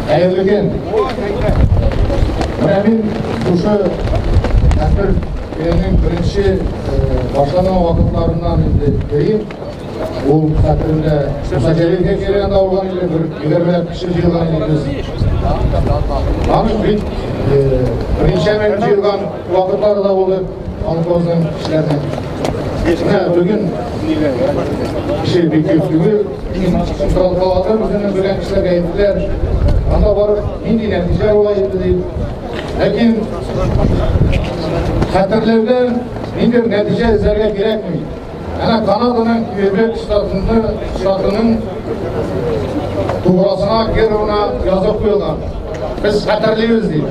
Хәерле көн. Менә мин шушы хәтер көненең беренче башланган вакытларыннан инде йөрим. Ул хәтеремдә Муса Җәлилгә килгәндә булган иде, бер 20 кеше җыелган идек без. Аның бит берничә мең җыелган вакытлары да булды колхозның кешеләренең. Менә бүген кеше бик күп түгел. Шалтыратып үзенең белгән кешеләргә әйттеләр. Анда барып нинди нәтиҗә була инде дип. Ләкин хәтерләүдән ниндидер нәтиҗә эзләргә кирәкми. Әнә Канаданың Квебек штатының туграсына, гербына язып куелган. Без хәтерлибез дип.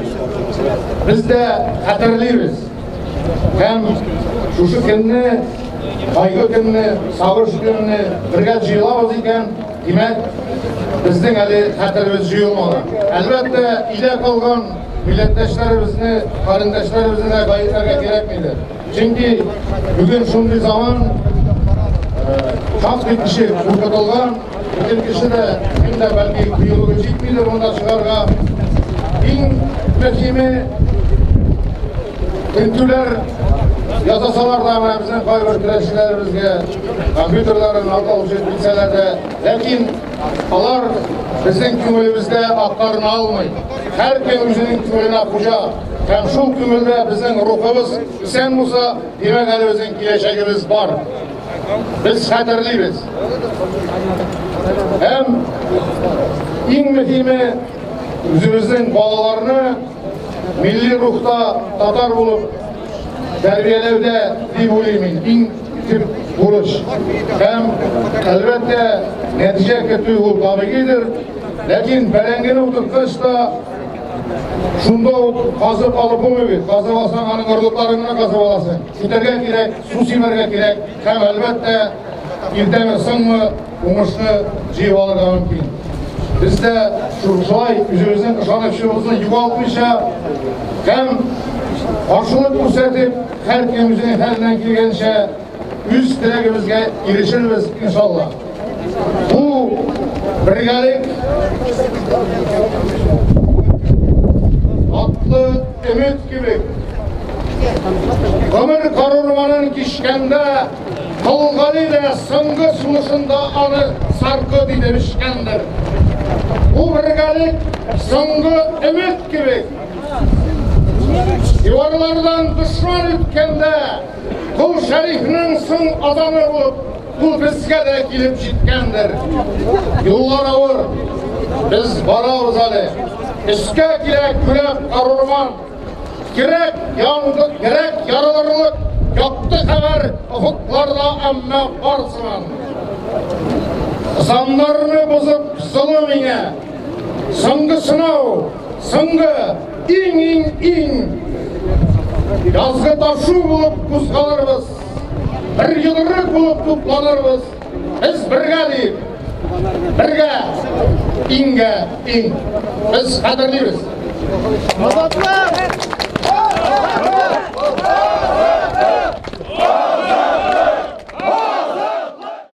Без дә хәтерлибез. Һәм шушы көнне, кайгы көнне, сагыш көнне бергә җыелабыз икән, димәк, безнең әле хәтеребез җыелмаган. Әлбәттә, өйдә калган милләттәшләребезне, карендәшләребезне дә гаепләргә кирәкмидер. Чөнки бүген шундый заман, шактый кеше куркытылган, бөтен кеше дә, кем дә бәлки кыюлыгы җитмидер монда чыгарга. Иң мөһиме, тентүләр ясасалар да, менә безнең кайбер көрәшчеләребезгә компьютерларын алып җитмәсәләр дә, ләкин алар безнең күңелебездә актарына алмый. Һәркем үзенең күңеленә хуҗа. Һәм шул күңелдә безнең рухыбыз исән булса, димәк әле безнең киләчәгебез бар. Без хәтерлибез. Һәм иң мөһиме, үзебезнең балаларны милли рухта татар булып тәрбияләүдә дип уйлыйм мин. Иң төп бурыч. Һәм әлбәттә, нәтиҗә көтү ул табигыйдыр. Ләкин бәрәңгене утырткач та шунда ук казып алып булмый бит. Казып алсаң, аның орлыкларын гына казып аласың. Сүтәргә кирәк, су сибәргә кирәк һәм әлбәттә, иртәме соңмы уңышны җыеп алырга мөмкин. Без дә шулай үзебезнең ышанычыбызны югалтмыйча һәм каршылык күрсәтеп, һәркем үзенең хәленнән килгәнчә үз теләгебезгә ирешербез, иншалла. Бу бергәлек атлы өмет кебек. Гомер карурманын кичкәндә Кол Гали дә соңгы сулышында аны саркы диде эчкәндер. Бу бергәлек соңгы өмет кебек. Диварлардан дошман үткәндә Кол Шәрифнең соң азаны булып, ул безгә дә килеп җиткәндер. Юллар авыр, без барабыз әле. Өскә килә гүләп карурман. Йөрәк янды, йөрәк ярылырлык якты хәбәр офыкларда, әмма бар сыман. Замнарны бозып золым иңә. Соңгы сынау, соңгы иң-иң-иң. Язгы ташу булып кузгалырбыз. Бер йодрык булып тупланырбыз. Без бергә дип, бергә, иңгә иң. Без хәтерлибез. Азатлык!